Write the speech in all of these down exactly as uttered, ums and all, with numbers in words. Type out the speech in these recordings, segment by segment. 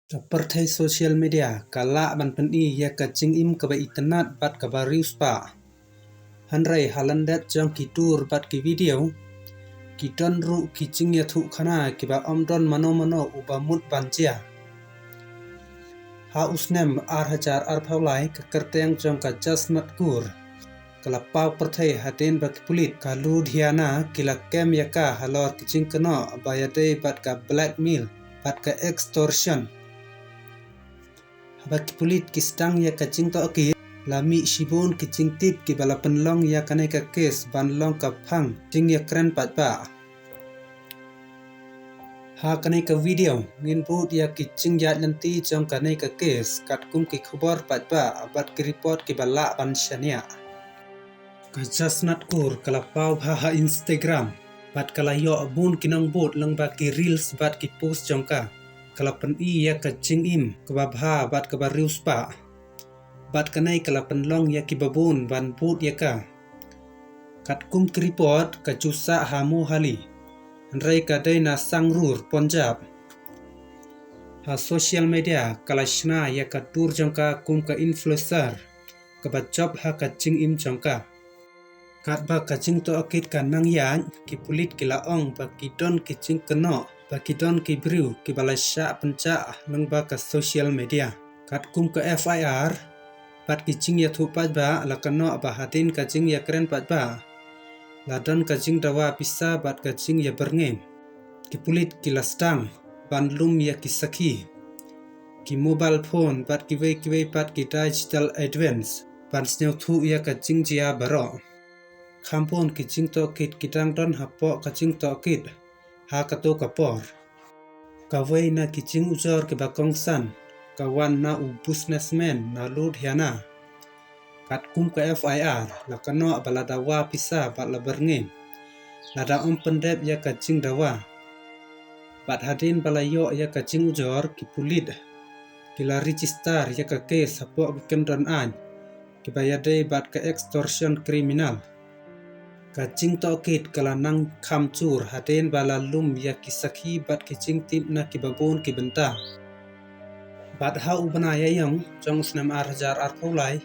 Ka pyrthei social media ka lah ban pyni ïa ka jingim kaba itynnad bad kaba riewspah. Hynrei ha lyndet jong ki tur bad ki video, ki don ruh ki jingïathuhkhana kiba ym don mano mano uba mut ban jia. Ha u snem ar hajar arphew lai, ka kyrteng jong ka Jasnath Kaur ka la paw pyrthei hadien ba ki pulit ka Ludhiana ki la kem ïa ka halor ki jingkynnoh ba ïadei bad ka blackmail bad ka extortion. Haba ki pulit ki sdang ïa ka jingtohkit, la mih shibun ki jingtip kiba la pynlong ïa kane ka kes ban long ka phang jingïakren paidbah. Ha kane ka video ngin bud ïa ki jingïaid lynti jong kane ka kes, katkum ki khubor paidbah bad ki report kiba lah ban shaniah. Ka Jasnath Kaur ka la paw bha ha Instagram bad ka la ïoh bun ki nongbud lyngba ki reels bad ki post jong ka. Ka la pyni ïa ka jingim kaba bha bad kaba riewspah. Bad kane ka la pynlong ïa kiba bun ban bud ïa ka. Katkum ki report, ka ju sah ha Mohali, hynrei ka dei na Sangrur, Punjab. Ha social media ka la shna ïa ka tur jong ka kum ka influencer kaba jop ha ka jingim jong ka. Katba ka jingtohkit ka nang ïaid, ki pulit ki la ong ba ki don ki jingkynnoh ba ki don ki briew kiba la shah pynjah lyngba ka social media. Katkum ka F I R bad ki jingïathuh paidbah la kynnoh ba hadien ka jingïakren paidbah, la don ka jingdawa pisa bad ka jingïabyrngem. Ki pulit ki la sdang ban lum ïa ki sakhi, ki mobile phone bad kiwei kiwei pat ki digital evidence ban sngewthuh ïa ka jingjia baroh. Kham bun ki jingtohkit ki dang don hapoh ka jingtohkit ha kato ka por. Kawei na ki jingujor kiba kongsan ka wan na u businessman na Ludhiana. Katkum ka F I R la kynnoh ba la dawa pisa bad la byrngem, lada ym pyndep ïa ka jingdawa. Bad hadien ba la ïoh ïa ka jingujor, ki pulit ki la register ïa ka kes hapoh ki kyndon aiñ kiba ïadei bad ka extortion criminal. Ka jingtohkit ka la nang kham jur hadien ba la lum ïa ki sakhi bad ki jingtip na kiba bun ki bynta. Bad ha u bnai Ïaïong jong u snem ar hajar arphew lai,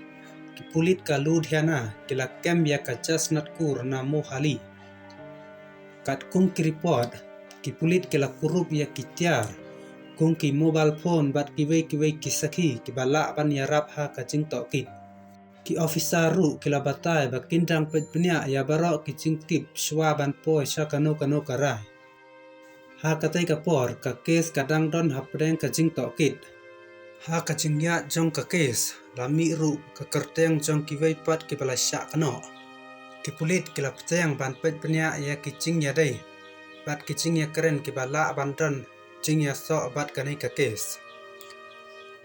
ki pulit ka Ludhiana ki la kem ïa ka Jasnath Kaur na Mohali. Katkum ki report, ki pulit ki la kurup ïa ki tiar kum ki mobile phone bad kiwei kiwei ki sakhi kiba lah ban ïarap ha ka jingtohkit. Ki officer ruh ki la batai ba kin dang peit bniah ïa baroh ki jingtip shuwa ban poi sha kano kano ka rai. Ha katei ka por ka kes ka dang don hapdeng ka jingtohkit. Ha ka jingïaid jong ka kes la mih ruh ka kyrteng jong kiwei pat kiba la shah kynnoh. Ki pulit ki la bteng ban peit bniah ïa ki jingïadei bad ki jingïakren kiba lah ban don jingïasoh bad kane ka kes.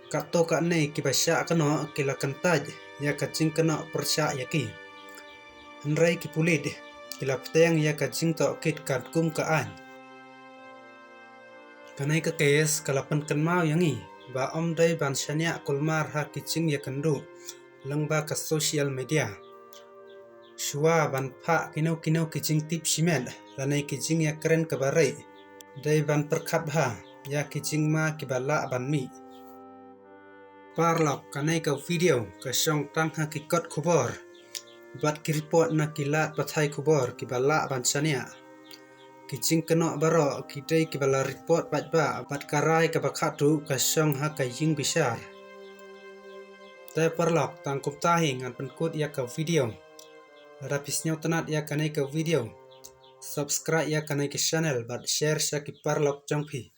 Katto katne kiba shah kynnoh ki la kyntait ïa ka jingkynnoh pyrshah ïa ki. Hynrei ki pulit ki la bteng ïa ka jingtohkit katkum ka aiñ. Kane ka kes ka la pynkynmaw ïa ngi ba ym dei ban shaniah kulmar ha ki jingïakynduh lyngba ka social media. Shuwa ban phah kino kino ki jingtip shimet lane ki jingïakren kaba rieh, dei ban pyrkhat bha ïa ki jingma kiba lah ban mih. Paralok, kane ka video ka shong tang ha ki kot khubor bad ki report na ki lad pathai khubor kiba lah ban shaniah. Ki jingkynnoh baroh ki dei kiba la report paidbah bad ka rai kaba khatduh ka shong ha ka ïing bishar. Te paralok, tang kumta hi ngan pynkut ïa ka video. Lada phi sngewtynnad ïa kane ka video, subscribe ïa kane ka channel bad share sha ki paralok jong phi.